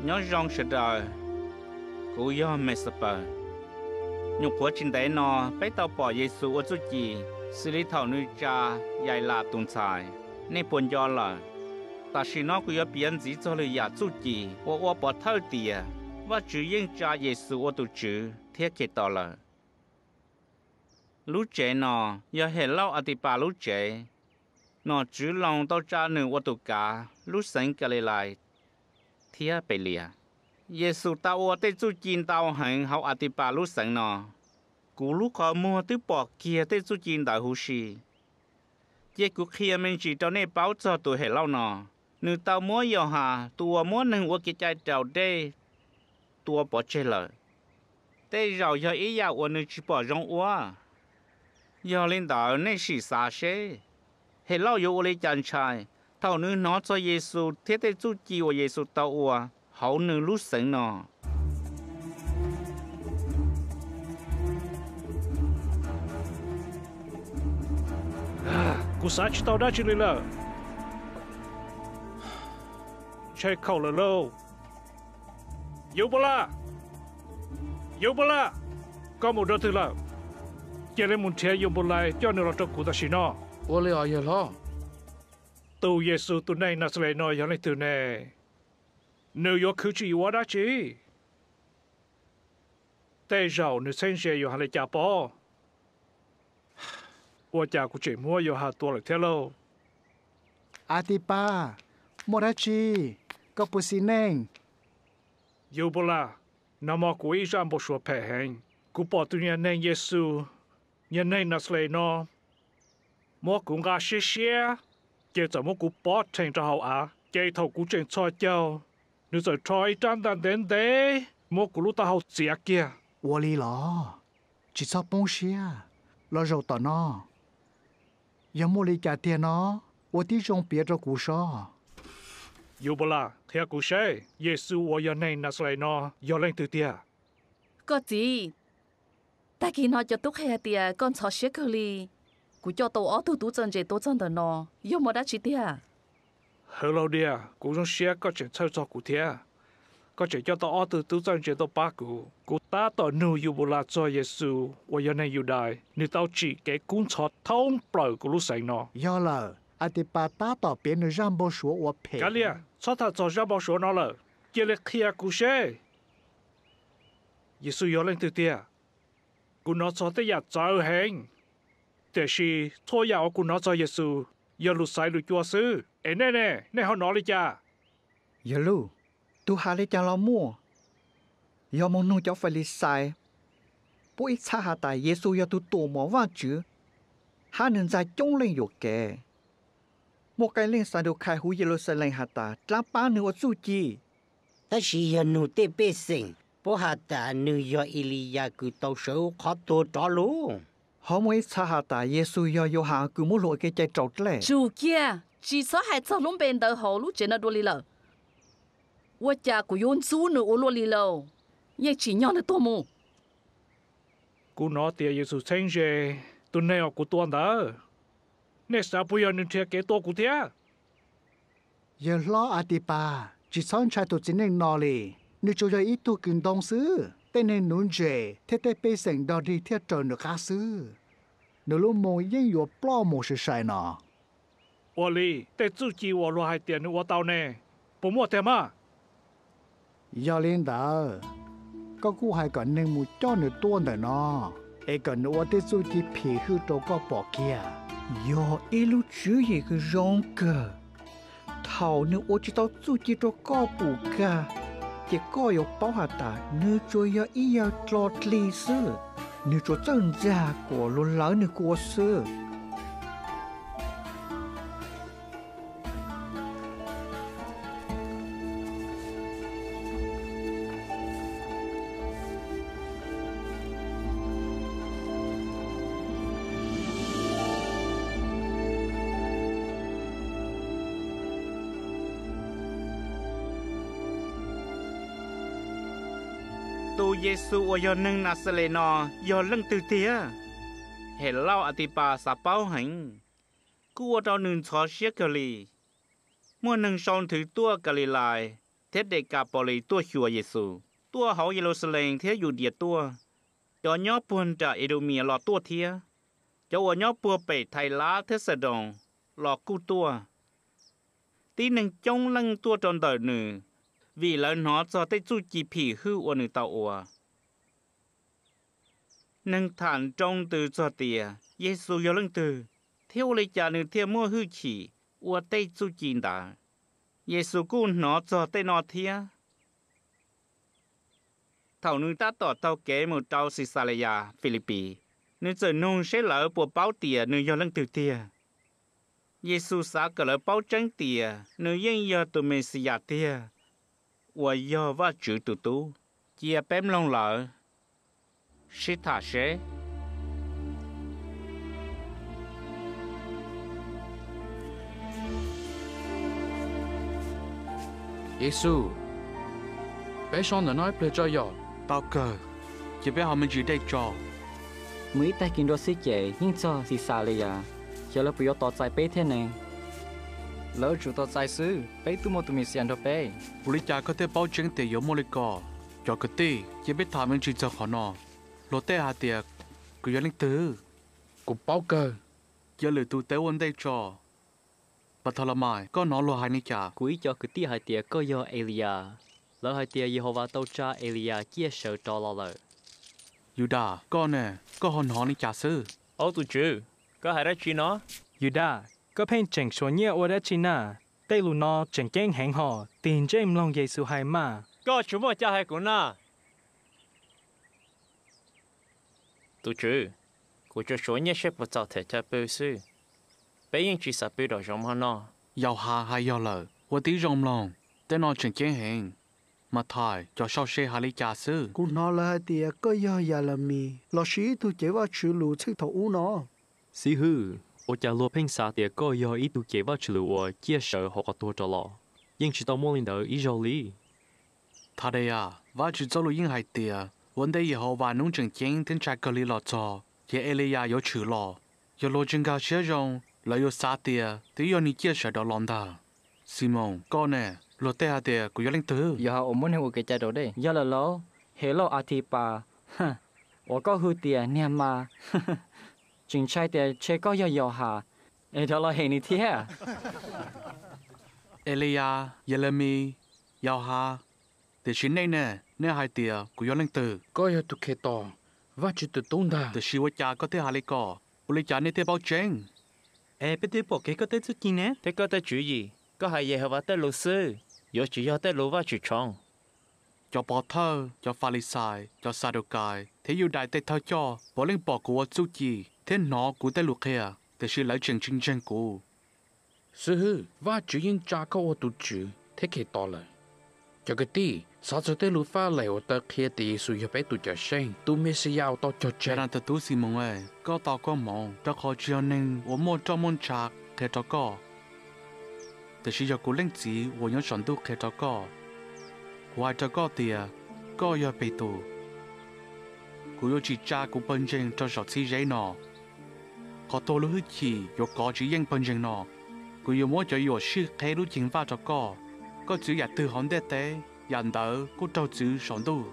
Nyob zoo sawv daws, kuv yog Mexapaws. Nyuam qhuav tsis ntev no peb tau pom Yexus ua txuj ci, xws li thaum nws tsa Yailas tus ntxhais. Nej puas nco lawm? Tam sim no kuv yuav piav ntxiv txog lwm yam txuj ci uas ua pov thawj tias Vajtswv yeej tsa Yexus ua tus Tswv thiab Khetos lawm. Lub tsev no yog Helauj Atipas lub tsev. Nom tswv Loos tau tsa nws ua tus kav lub xeev Kalilais thiab Pelias. Yexus tau ua tej txuj ci ntau heev hauv Atipas lub xeev no. Kuv lub qhov muag twb pom kiag tej txuj ci ntawd huv si. Cia kuv qhia me ntsis rau nej paub txog tus Helauj no. Nws tau muab Yauhas tus uas muab neeg ua kev cai raus dej tua pov tseg lawm. Tej zaum yog ib yam uas nws tsis pom zoo ua. Yog li ntawd nej sim xav seb Helauj yuav ua li cas ntshai thaum nws hnov txog Yexus thiab tej txuj ci uas Yexus tau ua hauv nws lub xeev no. Kuv xav tsis tau dab tsi li lawm. Ntshai khaum lawm lauj! Yupalaj! Yupalaj! Koj mus rau twg lawm? Cia li mus nrhiav Yupalais coj nws los rau kuv tam sim no. Ua li os yawg hlob. Tus Yexus tus neeg Naxales no yog leej twg ne? Nws yuav khwv tsis yuav dab tsi? Tej zaum nws txheeb ze Yauhas li cas pob? Ua cas kuv tseem muab Yauhas tua lawm thiab lauj? Atipas, muaj dab tsi? Koj puas xis neej? Yupalaj, nag hmo kuv ib zaj npau suav phem heev. Kuv pom tus yawg neeg Yexus, yawg neeg Naxales no, muab kuv nqa siab siab, ces txawm muab kuv pov rhees rau hauv av. Ces thaum kuv tseem txhos caug, nws txawm rho ib rab ntaj ntev ntev muab kuv lub taub hau txiav kiag. Ua li los? Tsis txhob poob siab, los zaum tom no. Yog muaj li cas tiag no? Ua tib zoo piav rau kuv sob. Yupalaj, qhia kuv seb Yexus uas yog neeg Naxales no yog leej twg tiag? Koj txiv, tag kis no cov tub qhe hais tias koj ntxhov siab kawg li. Kuv coj tau ob tug tub txawj ntse tuaj txog ntawm no, yog muaj dab tsi tiag? Hawlaus Dias, kuv zoo siab koj tseem txhawj txog kuv thiab. Koj tseem coj tau ob tug tub txawj ntse tuaj pab kuv. Kuv tab tom nug Yupalaj txog Yexus uas yog neeg Yudais, nws tau tsim kev kub ntxhov thoob plaws kuv lub xeev no. Yog lawm, Atipas tab tom piav nws zaj npau suav uas phem. Kav liam, txhob tham txog zaj npau suav no lawm, cia li qhia kuv seb Yexus yog leej twg tiag. Kuv hnov txog tej yam txawv heev, tiam sis txhua yam uas kuv hnov txog Yexus yog lus xaiv lus cua xwb. Es nej ne, nej ho hnov li cas? Yawg Luj, tus hais li cas los muaj. Yog mus nug cov Falixais, puab ib txhab has tas Yexus yog tus tuam mom Vajtswv, hab nws ntxag coob leej yuam kev. Muaj qee leej Xadukhais huv Yeluxalees has tas dlaab paab nws ua txuj ci. Tab sis yog nug tej pej xeem, puab has tas nws yog Eliyas kws tau sawv qhov tuag rov lug. Ho muaj ib txhab has tas Yexus yog Yauhas kws muab luag ua kev cai raus dlej. Tsum kiag, tsis txhob hais txog lub npe ntawd hauv lub tsev no dua li lawm. Ua cas kuv yuav ntxub nws ua luaj li lauj? Yeej tsim nyog nws tuag mus. Kuv hnov tias Yexus txheeb ze tus neeg uas kuv tua ntawd. Nej xav puas yog nws nrhiav kev tua kuv thiab? Yawg hlob Atipas, tsis txhob ntshai tus txiv neej no li. Nws tsuas yog ib tug kws ntoo xwb. Tej neeg nuv ntses thiab tej pej xeem dog dig thiaj raws nws qab xwb. Nws lub moo yeej yuav ploj mus sai sai no. Ua li, tej txuj ci uas luag hais tias nws ua tau ne, puas muaj tiag mas? Yog li ntawd, koj kuj hais kom neeg mus coj nws tuaj ntawm no, es kom nws ua tej txuj ci phim hwj rau koj pom kiag. Yog ib lub tswv yim kws zoo kawg. Thaum nws ua tsis tau txuj ci rau koj pum kag, ces koj yuav paub has tas nws tsuas yog ib yawg dlo dlig xwb. Nws tsuas txawj ntxag kuas luag lawv nws kua xwb. Tus Yexus uas yog neeg Naxales no yog leej twg tiag? Helauj Atipas xav paub heev, kuj ua rau nws ntxhov siab kawg li. Muaj neeg sau nthwv tuaj Kalilais, thiab Dekapolis tuaj xyuas Yexus, tuaj hauv Yeluxalees thiab Yudias tuaj, cov nyob puag nram Idumias los tuaj thiab, cov uas nyob puag pem Thailav thiab Xadoos los kuj tuaj. Tib neeg coob leej tuaj rau ntawm nws, vim lawv hnov txog tej txuj ci phim hwj uas nws tau ua. Neeg tham nroo ntws txog tias Yexus yog leej twg, thiab ua li cas nws thiaj muaj hwj chim ua tej txuj ci ntawd. Yexus kuj hnov txog tej no thiab. Thaum nws tab tom taug kev mus rau Xixalayees Filipis, nws txawm nug seb lawv puas paub tias nws yog leej twg tiag. Yexus xav kom lawv paub tseeb tias nws yeej yog tus Mexiyas tiag, uas yog Vajtswv tus Tub. Cia peb mloog lawv sib tham seb. Yexus, peb so ntawm no ib pliag tso yom? Tau kawg, cia peb haus me ntsis dej tso. Mus ib tag kis nrov xwb ces yeej txog Xixalayees, xyov lawv puas yuav tos txais peb thiab ne. Lawv yuav tsum tos txais xwb, peb twb muaj tus Mexiyas nrog peb. Ua li cas koj thiaj paub tseeb tias yuav muaj li ko? Cov kwv tij, cia peb tham me ntsis txog qhov no. Luag tej hais tias kuv yog leej twg? Kuv paub kawg. Cia lwm tus teb ua ntej tso. Pathalamais, koj hnov luag hais li cas? Kuv ib co kwv tij hais tias koj yog Eliyas. Lawv hais tias Yehauvas tau tsa Eliyas ciaj sawv rov los lawm. Yudas, koj ne, koj ho hnov li cas xwb? Au tus Tswv, koj hais dab tsi no? Yudas, koj pheej tseem suav nyiaj ua dab tsi na? Tej lus no tseem ceeb heev hos, tig ntsej mloog Yexus hais mas. Koj tsuas muaj cai hais kuv na. Tus Tswv, kuv tsuas suav nyiaj saib puas txaus them cai pw xwb. Peb yeej tsis xav pw daim zoov hmo no. Yauhas hais yog lawm, ua tib zoo mloog, tej no tseem ceeb heev. Mathais, cov sau se hais li cas xwb? Kuv hnov lawv hais tias koj yog Yelemis lossis ib tug cev Vajtswv lus txheej thaum ub no. Xib hwb, ua cas luag pheej xav tias koj yog ib tug cev Vajtswv lus uas ciaj sawv hauv qhov tuag rov los? Yeej tsis tau muaj li ntawd ib zaug li. Thadeas, Vajtswv txoj lus yeej hais tias ua ntej Yehauvas hnub tseem ceeb thiab ntshai kawg li los txog, ces Eliyas yuav tshwm los. Yog luag tsis nkag siab zoo, lawv yuav xav tias twb yog nws ciaj sawv rov los ntag. Ximoos, koj ne, luag tej hais tias kuv yog leej twg? Yauhas uas muab neeg ua kev cai raus dej. Yog lawm lauj, Helauj Athipas, uas koj hu tias niag mas. Tseem ntshai tias ntshe koj yog Yauhas es rov los hem nws thiab. Eliyas, Yelemis, Yauhas, tiam sis nej ne, nej hais tias kuv yog leej twg? Koj yog tus Khetos, Vajtswv tus Tub ntag. Tiam sis ua cas koj thiaj hais li ko? Ua li cas nej thiaj paub tseeb? Es peb twb pom kev koj tej txuj ci ne, thiab koj tej tswv yim. Koj hais Yehauvas tej lus xwb, yuav tsis yog tej lus Vajtswv tshoov. Cov pov thawj, cov Falixais, cov Xadukais thiab Yudais tej thawj coj puav leej pom kuv ua txuj ci thiab hnov kuv tej lus qhia, tiam sis lawv tseem tsis ntseeg kuv. Xib hwb, Vajtswv yeej tsa koj ua tus Tswv thiab Khetos lawm. Cov kwv tij, xav txog tej lus faj lem uas taw qhia tias Yexus yog peb tus Cawmseej, tus Mexiyas uas tau cog tseg. Yauhas tus tub Ximoos, koj tau koob hmoov, rau qhov tsis yog neeg uas muaj roj muaj ntsha qhia rau koj, tiam sis yog kuv Leej Txiv uas nyob saum ntuj qhia rau koj. Kuv hais rau koj tias, koj yog Petus. Kuv yuav tsim tsa kuv pawg ntseeg rau saum txhib zeb no. Qhov tuag lub hwj chim yuav kov tsis yeej pawg ntseeg no. Kuv yuav muab cov yuam sij qheb lub ceeg vaj rau koj. Koj txwv yam twg hauv ntiaj teb, yam ntawd kuj raug txwv saum ntuj.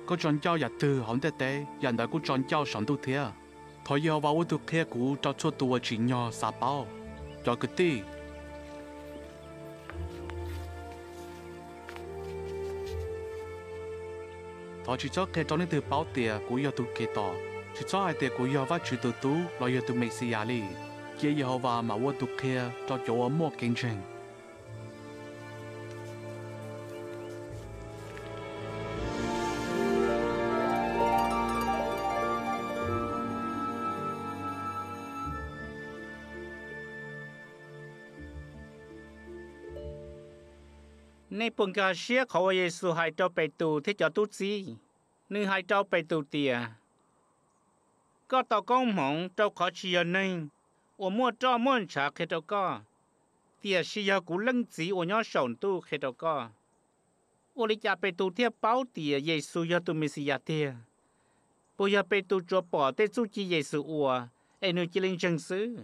Koj tso ncauj yam twg hauv ntiaj teb, yam ntawd kuj tso ncauj saum ntuj thiab. Thov Yehauvas ua tus qhia kuv rau txhua tus uas tsim nyog xav paub. Cov kwv tij, thov tsis txhob qhia rau leej twg paub tias kuv yog tus Khetos. Tsis txhob hais tias kuv yog Vajtswv tus Tub los yog tus Mexiyas li. Cia Yehauvas mam ua tus qhia rau cov uas muaj kev ntseeg. Nej puas nkag siab qhov uas Yexus hais rau Petus thiab cov tub txib? Nws hais rau Petus tias, koj tau koob hmoov, rau qhov tsis yog neeg uas muaj roj muaj ntshav qhia rau koj, tiam sis yog kuv Leej Txiv uas nyob saum ntuj qhia rau koj. Ua li cas Petus thiaj paub tias Yexus yog tus Mexiyas tiag? Puas yog Petus tsuas pom tej txuj ci Yexus ua es nws cia li ntseeg xwb?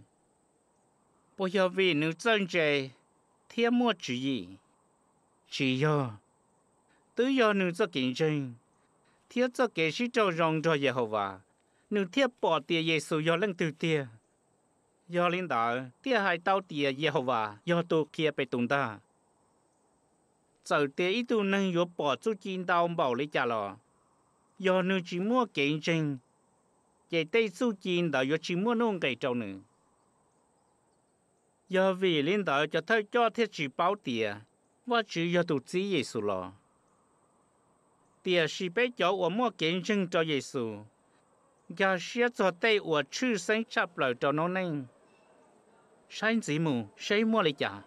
Puas yog vim nws txawj ntse thiab muaj tswv yim? Tsis yog. Twb yog nws txoj kev ntseeg thiab txoj kev sib raug zoo nrog Yehauvas, nws thiaj pom tias Yexus yog leej twg tiag. Yog li ntawd thiaj hais tau tias Yehauvas yog tus qhia Petus ntag. Txawm tias ib tug neeg yuav pom txuj ci ntau npaum li cas los, yog nws tsis muaj kev ntseeg, ces tej txuj ci ntawd yuav tsis muaj nuj nqis rau nws. Yog vim li ntawd cov thawj coj thiaj tsis paub tias Vajtswv yog tus txib Yexus los. Tiam sis peb cov uas muaj kev ntseeg rau Yexus, nkag siab txog tej uas tshwj xeeb tshaj plaws rau noob neej. Saib ntxiv mus seb muaj li cas.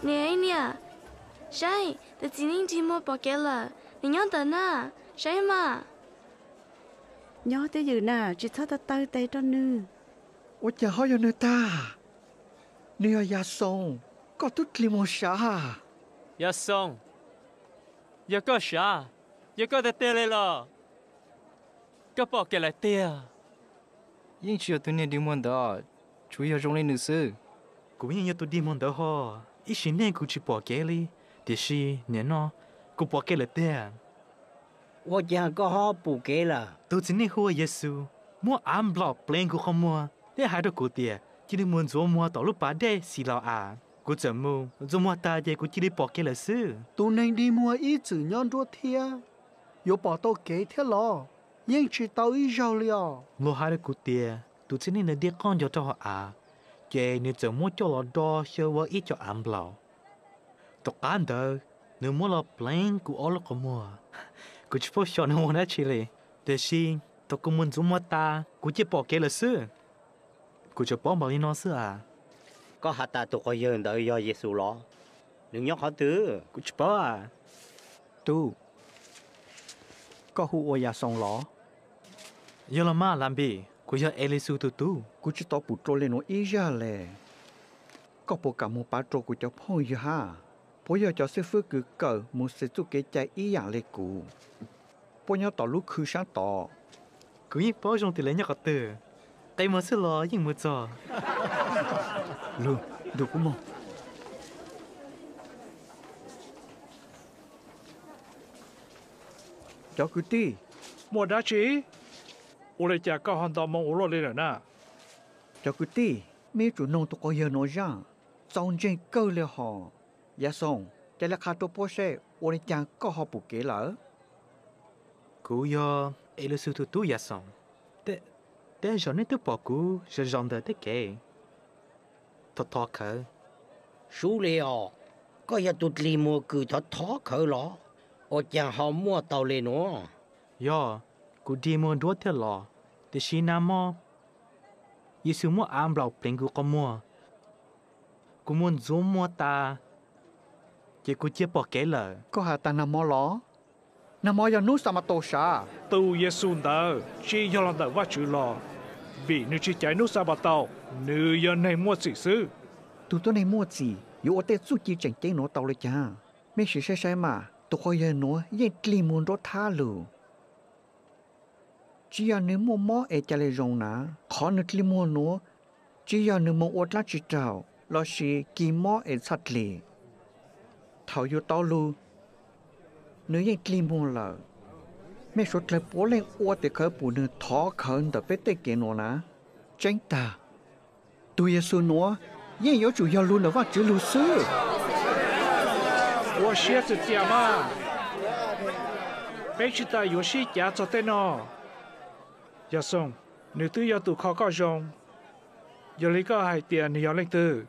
Niam, niam, saib, tus txiv neej nrig muag pom kev lawm, nws nyob ntawm na, saib mas. Nyob twj ywm na, tsis txhob tau taw tes rau nws. Ua cas ho yog nws tag? Nws yog Yasoos, koj tub dlig muag sav. Yasoos, yog koj sav, yog koj tiag tiag li los? Koj pom kev lawm tiag. Yeej tsis yog tus niag dig muag ntawd, tsuas yog zoo li nws xwb. Kuv yeej yog tus dig muag ntawd ho, ib sim neej kuv tsis pom kev li, tiam sis nim no kuv pom kev lawm tiag. Ua cas koj ho pom kev lawm? Tus txiv neej hu ua Yexus muab av nplaum pleev kuv qhov muag thiab hais rau kuv tias cia li mus ntxuav muag tom lub pas dej Xi-lo-as. Kuv txawm mus ntxuav muag tas ces kuv cia li pom kev lawm xwb. Tus neeg dig muag ib txwm nyob nruab thiab, yuav pom tau kev thiab los? Yeej tsis tau ib zaug li os. Luag hais rau kuv tias tus txiv neej ntawd dig qoj nco rau hauv av, ces nws txawm muab coj los do xyaw ua ib co av nplaum. Tom qab ntawd nws muab los pleev kuv ob lub qhov muag. Kuv tsis paub xyov nws ua dab tsi li, tiam sis thaum kuv mus ntxuav muag tas kuv cia pom kev lawm xwb. Kuv tsuas paub npaum li no xwb as. Koj has tas tus quas yawg ntawd yog Yexus los? Nws nyob qhov twg? Kuv tsis paub as. Tub, koj hu ua Yasoos los? Yog los mas Lambis, kuv yog Elixus tus tub. Kuv tsis tau pum rua li nuav ib zaj le. Koj puas kam mus pav rua kuv cov phooj ywg hab? Puab yog cov xib fwb kws kawm Mauxes txuj kev cai ib yaam le kuv. Puab nyob tom lub khw saab tod. Kuv yeej paub zoo tias lawv nyob qhov twg, qe muag xwb los yeej mus txog. Lug, nrug kuv moog. Cov kwv tij, muaj dab tsi? Ua li cas koj ho nto moo ua luaj li lawm na? Cov kwv tij, mej yuav tsum noog tus quas yawg nuav zaj, txaus ntseeg kawg li hos. Yasoos, ca le qha rua puab seb ua li cas koj ho pum kev lawm? Kuv yog Elixus tus tub Yasoos. Tej zaum nej twb pom kuv zaum zaum ntawm tej kev thov thov khawv. Sub li os, koj yog tus dlig muag kws thov thov khawv los? Ua cas ho muaj tau li nuav? Yog, kuv dig muag nruab thiaj los, tiam sis nag hmo Yexus muab av nplaum pleev kuv qhov muag. Kuv mus ntxuav muag tas, ces kuv cia pom kev lawm. Koj has tas nag hmo los? Nag hmo yog hnub Xanpataus sav. Tus Yexus ntawd tsis yog los ntawm Vajtswv los, vim nws tsis caiv hnub Xanpataus, nws yog neeg muaj txim xwb. Tug tuab neeg muaj txim yuav ua tej txuj ci tseem ceeb nuav tau li cas? Mej sim saib saib mas, tus quas yawg nuav yeej dlig muag nruab thab lug. Tsis yog nws muaj mob es ca le zoo na, qhov nws dlig muag nuav tsis yog nws moog ua dlaab tsi raug lossis kis mob es txhaj dlig. Thaum yug tau lug, nws yeej dlig muag lawm. Mej suav dlawg puav leej ua tim khawv pum nws thov khawv ntawm peb tej kev nuav na. Tseeb tag, tug Yexus nuav yeej yuav tsum yog lug ntawm Vajtswv lug xwb. Ua siab txias txias mas, peb tsis tas yuav sib cav txog tej no. Yasoos, nws twb yog tus kho koj zoo, yog li koj hais tias nws yog leej twg?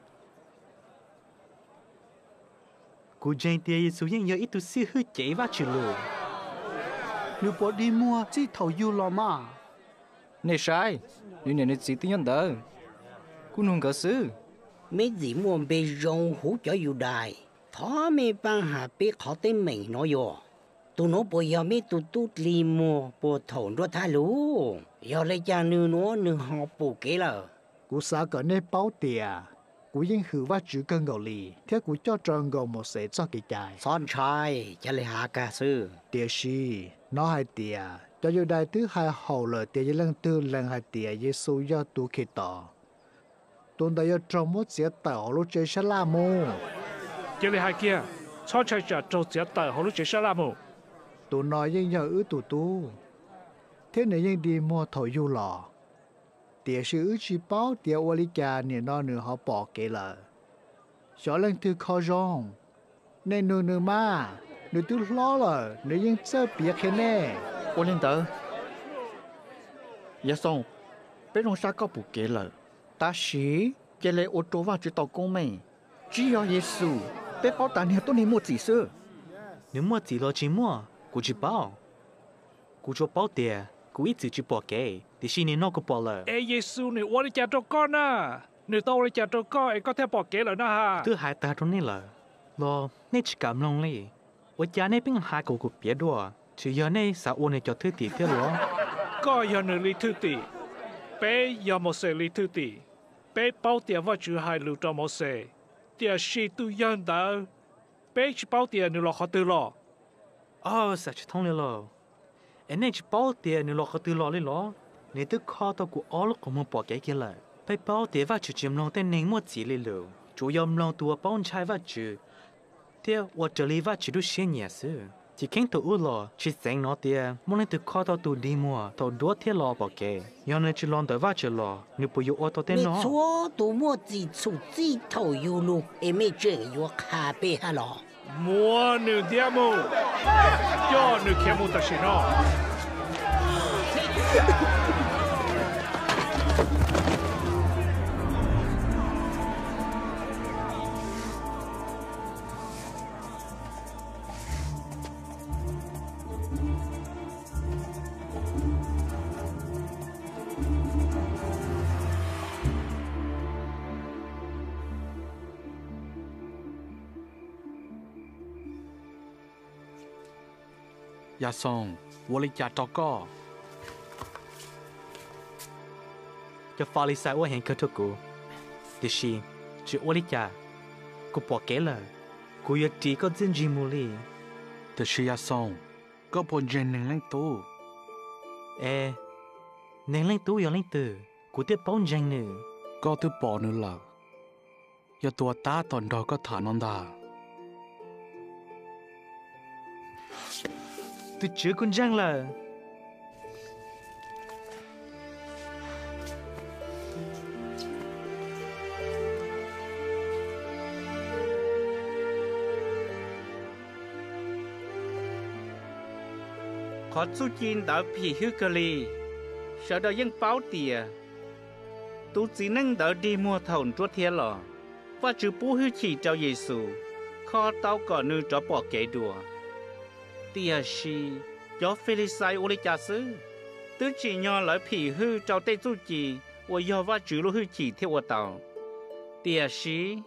Kuv ntseeg tias Yexus yeej yog ib tug xib hwb cev Vajtswv lus. Nws puas dig muag txij thaum yug los mas? Nej saib, nws niam nws txiv twb nyob ntawd, kuv nug nkawd xwb. Meb txim muaj npe zoo huv cov Yudais, thov mej paab has peb qhov teeb meem no yog, tug nuav puas yog meb tug tub dig muag puag thaum nruab thab lug? Yog le caag nwg nuav nwg ho pum kev lawm? Kuv xav kom nej paub tias kuv yeej hwm Vajtswv kawg nkaus li, thiab kuv coj raws nkaus Mauxes txoj kev cai. Txhob ntshai, ca le has kag xwb. Tiam sis nov hais tias cov Yudais twb hais haum lawm tias yog leej twg lees hais tias Yexus yog tus Khetos, tus ntawd yuav raug muab txiav tawm hauv lub tsev sab laj mus. Cia li hais kiag, txhob ntshai tsam raug txiav tawm hauv lub tsev sab laj mus. Tus no yeej yog wb tus tub, thiab nws yeej dig muag thaum yug los, tiam sis wb tsis paub tias ua li cas nim no nws ho pom kev lawm. Xyov leej twg kho zoo, nej nug nws mas, nws twb hlob lawm, nws yeej txawj piav qhia nej. Ua li ntawd, Yaxoos, peb zoo sab koj pum kev lawm, tab sis cia li ua rau Vajtswv tau koob meej. Tsis yog Yexus, peb paub tas nws yog tuab neeg muaj txim xwb. Nws muaj txim los tsis muaj, kuv tsis paub. Kuv tsuas paub tias kuv ib txwm tsis pom kev, tiam sis nim no kuv pom lawm. Es Yexus nws ua li cas rau koj na? Nws tau ua li cas rau koj es koj thiaj pom kev lawm na has? Kuv twb hais tag rau nej lawm los nej tsis kam mloog li. Ua cas nej pheej hais kom kuv piav dua? Tsis yog nej xav ua nws cov thwj tim thiab los? Koj yog nws li thwj tim, peb yog Mauxes li thwj tim. Peb paub tias Vajtswv hais lus rau Mauxes, tiam sis tus yawg ntawd, peb tsis paub tias nws los qhov twg los. Aws, xav tsis thoob li lauj. Es nej tsis paub tias nws los qhov twg los li los? Nws twb kho tau kuv ob lub qhov muag pom kev kiag lawm. Peb paub tias Vajtswv tsis mloog tej neeg muaj txim li lus, tsuas yog mloog tus uas paub ntshai Vajtswv thiab ua raws li Vajtswv lub siab nyiam xwb. Chiv Keeb thaum ub los tsis xeev nov tias muaj leej twg kho tau tus dig muag thaum nruab thiab los pom kev. Yog nws tsis los ntawm Vajtswv los, nws puas yuav ua tau tej no? Mej txhua tus muaj txim txhum txij thaum yug lug es mej tseem yuav qha peb hab los? Muab nws ntiab mus, coj nws khiav mus tam sim no. Yaxoos, ua li cas rau koj? Cov Falixais ua heev kawg rau kuv, tiam sis tsis ua li cas, kuv pom kev lawm. Kuv yuav ris koj txiaj ntsig mus li. Tiam sis Yaxoos, koj puas ntseeg Neeg Leej Tub? Es, Neeg Leej Tub yog leej twg, kuv thiaj paub ntseeg nws? Koj twb pom nws lawm, yog tus uas tab tom nrog koj tham no ntag. Tus Tswv, kuv ntseeg lawm. Qhov txuj ci ntawd phim hwb kawg li. Sawv daws yeej paub tias tus txiv neej ntawd dig muag thaum nruab thiab los. Vajtswv pub hwj chim rau Yexus, kho tau kom nws rov pom kev dua. Tiam sis cov Filixais ua li cas xwb? Twb tsim nyog lawv phim hwb rau tej txuj ci uas yog Vajtswv lub hwj chim thiaj ua tau. Tiam sis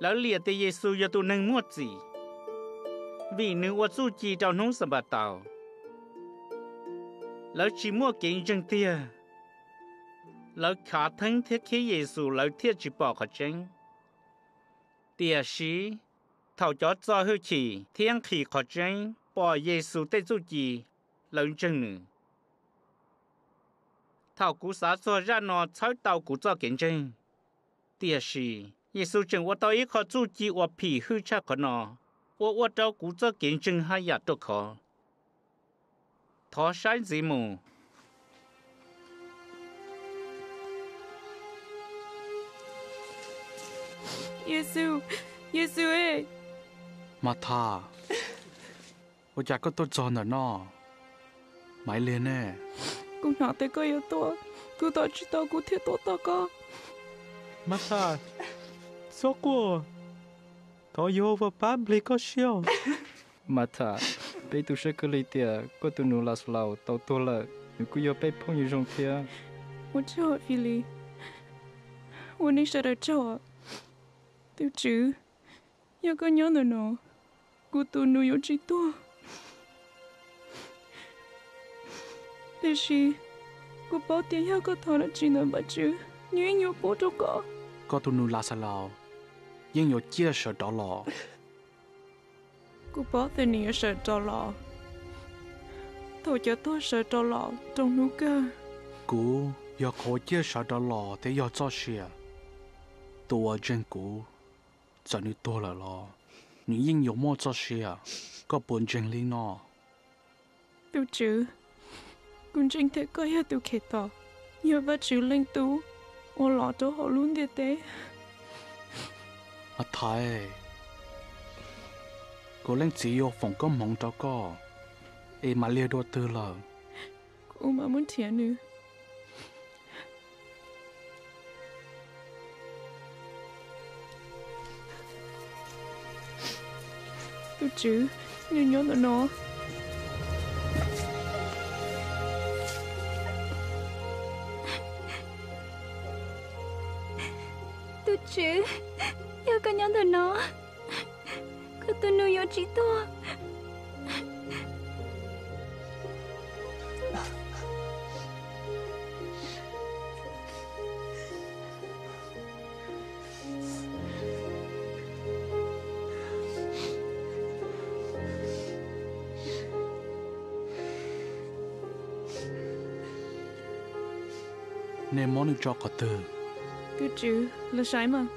lawv liam tias Yexus yog tus neeg muaj txim, vim nws ua txuj ci rau hnub Xanpataus. Lawv tsis muaj kev ntseeg tiag. Lawv khav theeb thiab khib Yexus lawv thiaj tsis pom qhov tseeb. Tiam sis thaum cov txo hwj chim thiab nqhis qhov tseeb pom Yexus tej txuj ci, lawv ntseeg nws. Thaum kuv xav txog zaj no txhawb tau kuv txoj kev ntseeg. Tiam sis Yexus tseem ua tau ib qho txuj ci uas phim hwb tshaj qhov no, uas ua rau kuv txoj kev ntseeg haj yam ruaj khov. Thov saib ntxiv mus. Yexus, Yexus e! Mathas, ua cas koj tuaj txog ntawm no? Maiv Liag ne? Kuv hnov tias koj yuav tuaj, kuv tos tsis tau kuv thiaj tuaj tos koj. Mathas, txhob quaj. Thov Yehauvas pab nplig koj siab. Mathas, peb tu siab kawg li tias koj tus nus Laxalaus tau tuag lawm, nws kuj yog peb phooj ywg zoo thiab. Ua tsaug Filis, ua nej sawv daws tsaug. Tus Tswv, yog koj nyob ntawm no, kuv tus nus yuav tsis tuag. Tiam sis kuv paub tias yog koj thov dab tsi ntawm Vajtswv, nws yeej yuav pub rau koj. Koj tus nus Laxalaus yeej yuav ciaj sawv rov los. Kuv paub tias nws yuav sawv rov los thaum cov tuag sawv rov los rau hnub kawg. Kuv yog qhov uas ciaj sawv rov los thiab yog txoj sia. Tus uas ntseeg kuv, txawm nws tuag lawm los nws yeej yuav muaj txoj sia. Koj puas ntseeg li no? Tus Tswv, kuv ntseeg tias koj yog tus Khetos, yog Vajtswv Leej Tub uas los rau hauv lub ntiaj teb. Mathais, kuv Leej Txiv yuav foom koob hmoov rau koj. Es Maliag dua twg lawm? Kuv mam mus nrhiav nws. Tus Tswv, nws nyob ntawm no. Tus Tswv, yog koj nyob ntawm no, koj tus nus yuav tsis tuag. Nej muab nws tso qhov twg? Tus Tswv, los saib mas.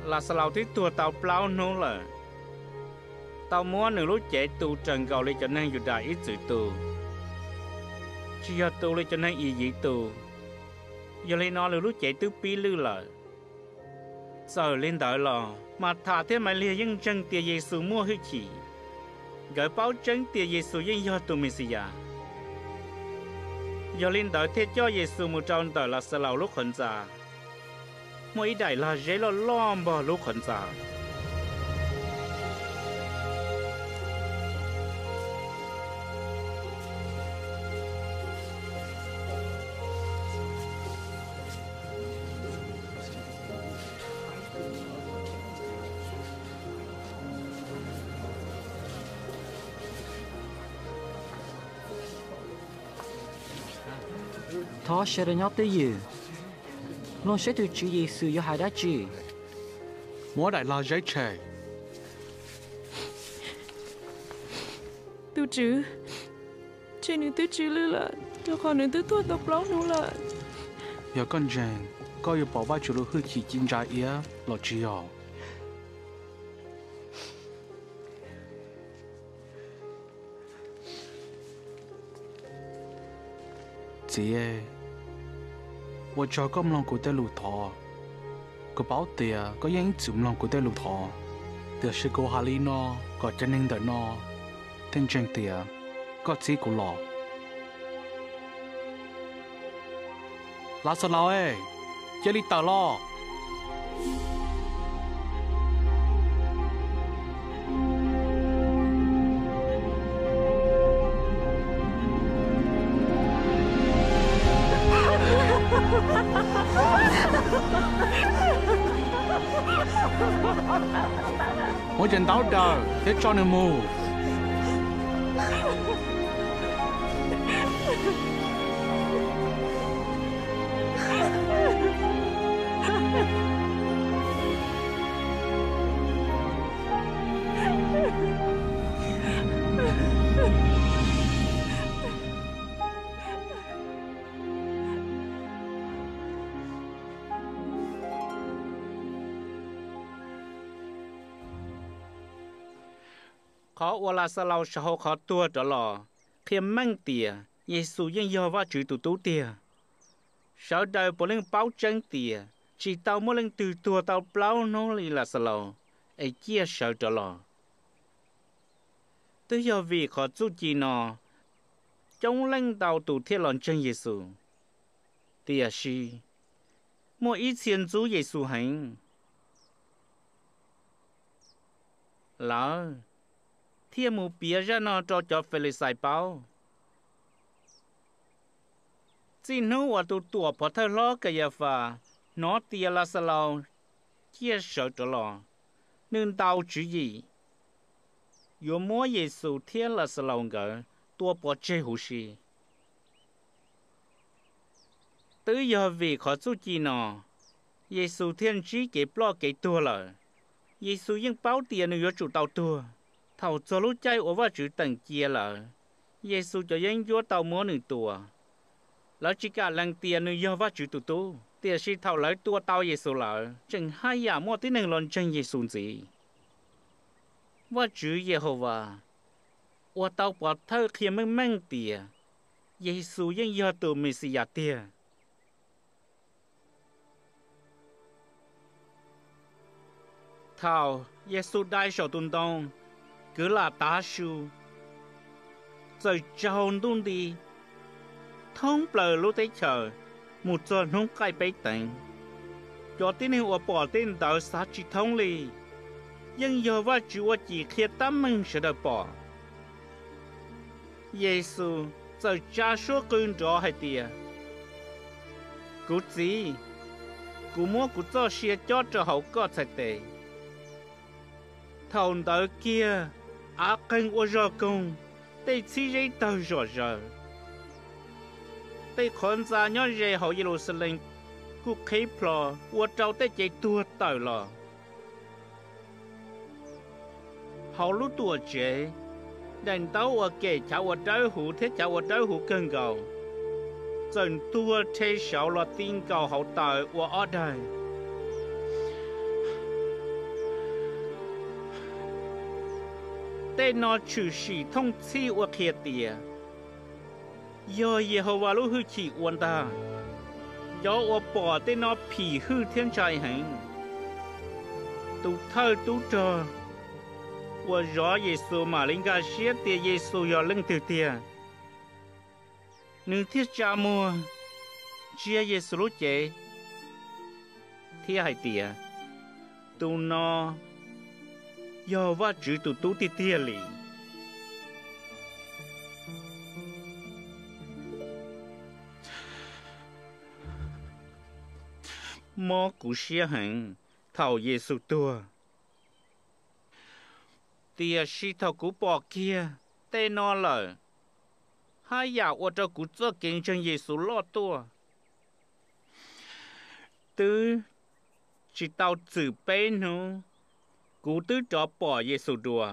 Laxalaus twb tuag tau plaub hnub lawm. Tau muab nws lub cev tu raws nkaus li cov neeg Yudas ib txwm tu, tsis yog tu li cov neeg Iyiv tu. Yog li no nws lub cev twb pib lwj lawm. Txawm li ntawd los Mathas thiab Maiv Liag yeej ntseeg tias Yexus muaj hwj chim. Nkawd paub tseeb tias Yexus yeej yog tus Mexiyas. Yog li ntawd thiaj coj Yexus mus rau ntawm Laxalaus lub qhov ntxa. Muaj ib daim lag zeb loj loj npog lub qhov ntxa. Thov sawv daws nyob twj ywm, mloog saib tus Tswv Yexus yuav hais dab tsi. Muab daim lag zeb tshem. Tus Tswv, ntshe nws twb tsis lwj lawm, rau qhov nws twb tuag tau plaub hnub lawm. Yog koj ntseeg, koj yuav pom Vajtswv lub hwj chim ci ntsa iab los tsis yog? Txiv, ua tsaug koj mloog kuv tej lus thov. Kuv paub tias koj yeej ib txwm mloog kuv tej lus thov, tiam sis kuv hais li no kom cov neeg ntawm no thiaj ntseeg tias koj txib kuv los. Laxalaus, cia li tawm los. Muab cov ntaub daws thiab tso nws mus. Qhov uas Laxalaus sawv hauv qhov tuag rov los qhia meej tias Yexus yeej yog Vajtswv tus Tub tiag. Sawv daws puav leej paub tseeb tias tsis tau muaj leej twg tuag tau plaub hnub li Laxalaus es ciaj sawv rov los. Twb yog vim qhov txuj ci no, coob leej ntau tus thiaj los ntseeg Yexus. Tiam sis muaj ib txhia ntxub Yexus heev, lawv thiaj mus piav zaj no rau cov Filixais paub. Txij hnub uas tus tuam pov thawj hlob Kayafas hnov tias Laxalaus ciaj sawv rov los, nws ntaus tswv yim yuav muab Yexus thiab Laxalaus nkawd tua pov tseg huv si. Twb yog vim qhov txuj ci no, Yexus thiaj ntsib kev ploj kev tuag lawm. Yexus yeej paub tias nws yuav tsum tau tuag. Thaum txog lub caij uas Vajtswv teem cia lawm, Yexus cov yeeb ncuab tau muab nws tua. Lawv tsis kam lees tias nws yog Vajtswv tus Tub. Tiam sis thaum lawv tua tau Yexus lawm, tseem haj yam muaj tib neeg los ntseeg Yexus ntxiv. Vajtswv Yehauvas uas tau pov thawj qhia meej meej tias Yexus yeej yog tus Mexiyas tiag. Thaum Yexus dai saum tus ntoo, kwv lam tav su, txawm tsaus ntuj nti, thoob plaws lub teb chaws mus txog hnub qaij peb teev. Cov tib neeg uas pom tej ntawd xav tsis thoob li, yeej yog Vajtswv ua cim qhia tab meeg sawv daws pom. Yexus txawm tsa suab qw nrov hais tias, Kuv Txiv, kuv muab kuv txoj sia cob rau hauv koj txhais tes. Thaum ntawd kiag av qeeg ua zog koog, tej txhib zeb tawg zom zaws. Tej qhov ntxa nyob ze hauv Yeluxalees kuj qhib plho ua rau tej cev tuag tawm los. Hauv lub tuam tsev, daim ntaub uas kem chav uas dawb huv thiab chav uas dawb huv kawg nkaus txawm ntuag rhe saud los ti nkaus hauv taws ua ob daig. Tej no tshwm sim thooj txhij ua qhia tias yog Yehauvas lub hwj chim ua ntag. Cov uas pom tej no phim hwj thiab ntshai heev. Tus thawj tub rog uas zov Yexus mam li nkag siab tias Yexus yog leej twg tiag, nws thiaj tsa muag ntsia Yexus lub cev thiab hais tias, Tus no yog Vajtswv tus Tub tiag tiag li. Mob kuv siab heev thaum Yexus tuag, tiam sis thaum kuv pom kiag tej no lawm, haj yam ua rau kuv txoj kev ntseeg Yexus loj tuaj. Twb tsis tau txwm peb hnub, kuv twb rov pom Yexus dua.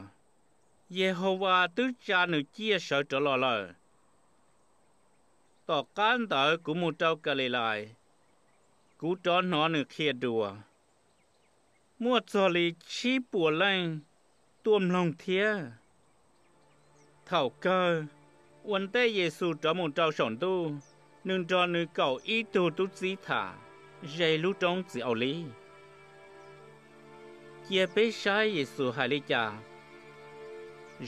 Yehauvas twb tsa nws ciaj sawv rov los lawm. Tom qab ntawd kuv mus rau Kalilais, kuv rov hnov nws qhia dua. Muaj txog li tsib puas leej tuaj mloog thiab. Thaum kawg, ua ntej Yexus rov mus rau saum ntuj, nws nrog nws kaum ib tug tub txib tham ze lub roob txiv Aulib. Cia peb saib Yexus hais li cas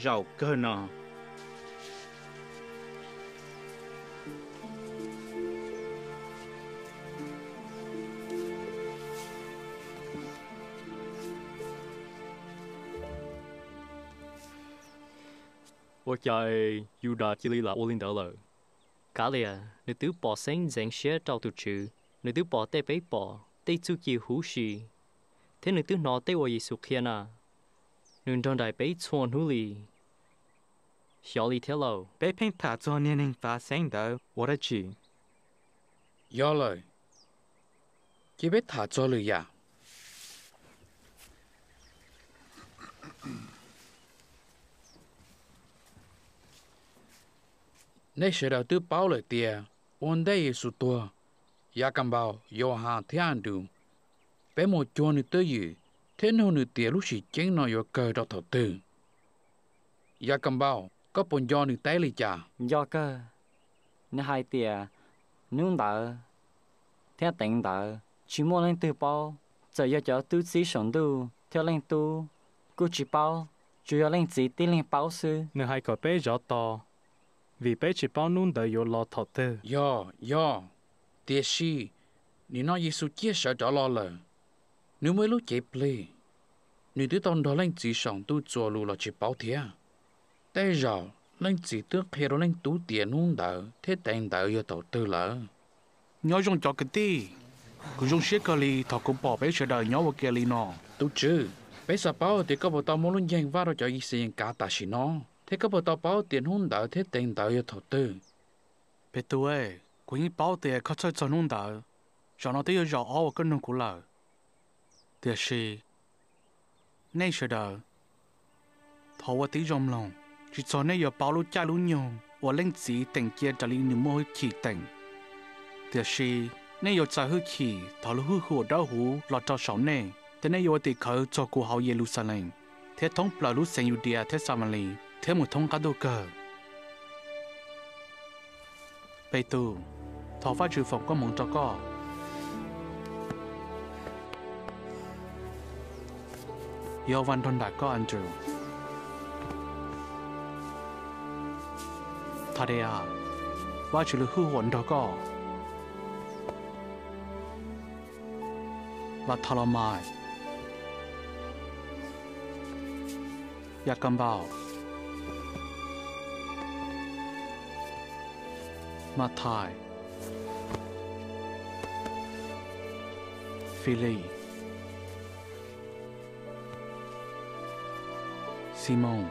zaum kawg no. Ua cas Yudas cia li lam ua li ntawd lawm? Kav liam, nws twb pom xeeb ntxeev siab rau tus Tswv, nws twb pom tej peb pom, tej txuj ci huv si, thiab nws twb hnov tej uas Yexus qhia na. Nws nrog nraim peb txhua hnub li. Xyov li thiab lauj. Peb pheej tham txog niag neeg fav xeeb ntawd ua dab tsi? Yog lawm, cia peb tham txog lwm yam. Nej sawv daws twb paub lawm tias ua ntej Yexus tuag, Yakanpaus, Yauhas thiab Andus, peb mus cuag nws twj ywm thiab nug nws tias lub sim ceeb no yuav kawg rau thaum twg. Yakanpaus, koj puas nco nws teb li cas? Nco kawg. Nws hais tias hnub ntawd thiab teev ntawd tsis muaj leej twg paub, txawm yog cov tub txib saum ntuj thiab Leej Tub kuj tsis paub. Tsuas yog Leej Txiv tib leeg paub xwb. Nws hais kom peb zov tos, vim peb tsis paub hnub ntawd yuav los thaum twg. Yog, yog. Tiam sis nim no Yexus ciaj sawv rov los lawm. Nws muaj ib lub cev plig. Nws twb tau nrog Leej Txiv Saum Ntuj Txuas Lus los tsis paub thiab. Tej zaum Leej Txiv twb qhia rau Leej Tub tias hnub ntawd thiab teev ntawd yog thaum twg lawm. Nyob zoo cov kwv tij, kuv zoo siab kawg li thaum kuv pom peb sawv daws nyob ua ke li no. Tus Tswv, peb xav paub tias koj puas tau muab lub nceeg Vaj rau cov Yixayees kav tam sim no, thiab koj puas tau paub tias hnub ntawd thiab teev ntawd yog thaum twg? Petus, kuv yeej paub tias koj txhawj txog hnub ntawd. Zaum no twb yog zaum ob uas koj nug kuv lawm. Tiam sis nej sawv daws, thov ua tib zoo mloog, tsis txog nej yuav paub lub caij lub nyoog uas Leej Txiv teem cia raws li nws muaj hwj chim teem. Tiam sis nej yuav txais hwj chim thaum lub hwj huam dawb huv los rau saum nej, thiab nej yuav ua tim khawv txog kuv hauv Yeluxalees thiab thoob plaws lub xeev Yudias thiab Xamalis thiab mus thoob qab ntuj kawg. Petus, thov Vajtswv foom koob hmoov rau koj. Yehauvas nrog nraim koj, Andrews. Thadeas, Vajtswv lub hwj huam nrog koj. Vathalamais, Yakanpaus, Mathais, Filis, Ximoos,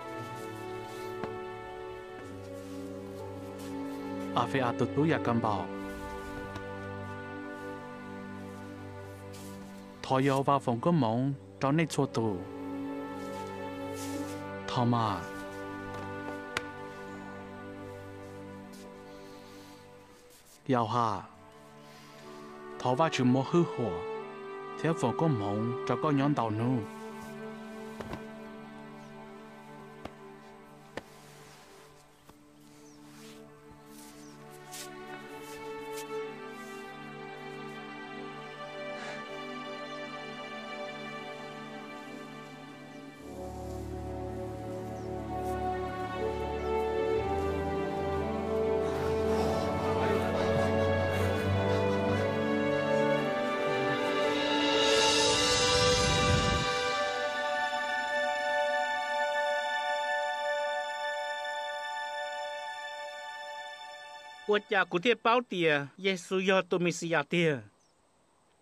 Afe-as tus tub Yakanpaus. Thov Yehauvas foom koob hmoov rau nej txhua tus. Thaumas, Yauhas, thov Vajtswv muab hwj huam thiab foom koob hmoov rau koj nyob ntau hnub. Ua cas kuv thiaj paub tias Yexus yog tus Mexiyas tiag,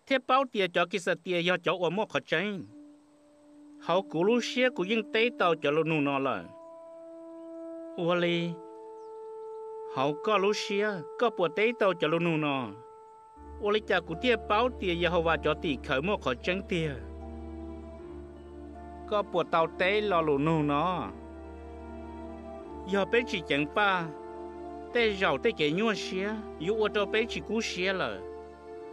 thiab paub tias cov Kixatias yog cov uas muaj qhov tseeb? Hauv kuv lub siab kuv yeej teb tau cov lus nug no lawm. Ua li, hauv koj lub siab koj puas teb tau cov lus nug no? Ua li cas kuv thiaj paub tias Yehauvas cov tim khawv muaj qhov tseeb tiag? Koj puas tau teb lo lus nug no? Yog peb tsis ceev faj, tej zaum tej kev nyuaj siab yuav ua rau peb tsis kub siab lawm.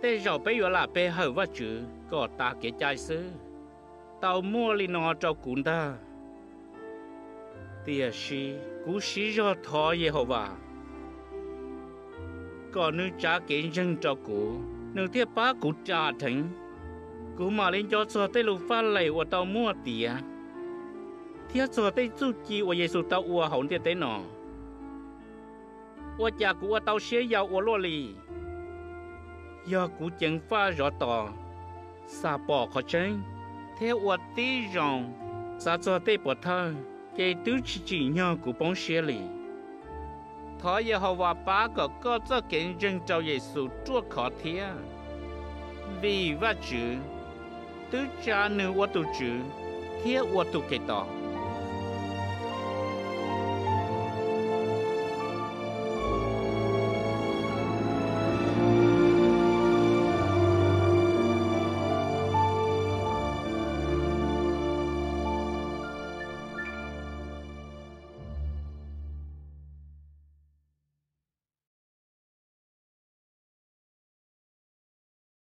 Tej zaum peb yuav lam pe hawm Vajtswv kom tas kev cai xwb. Tau muaj li no rau kuv ntag. Tiam sis kuv siv zog thov Yehauvas kom nws tsav kev ntseeg rau kuv, nws thiaj pab kuv ras dheev. Kuv mam li nco txog tej lus faj lem uas tau muaj tiav, thiab txog tej txuj ci uas Yexus tau ua hauv ntiaj teb no. Ua cas kuv ua tau siab yau ua luaj li? Yog kuv ceev faj zov tos, xam pom qhov tseeb, thiab ua tib zoo xav txog tej pov thawj, ces twb tsis tsim nyog kuv poob siab li. Thov Yehauvas pab kom koj txoj kev ntseeg rau Yexus ruaj khov thiab, vim Vajtswv twb tsa nws ua tus Tswv thiab ua tus Khetos.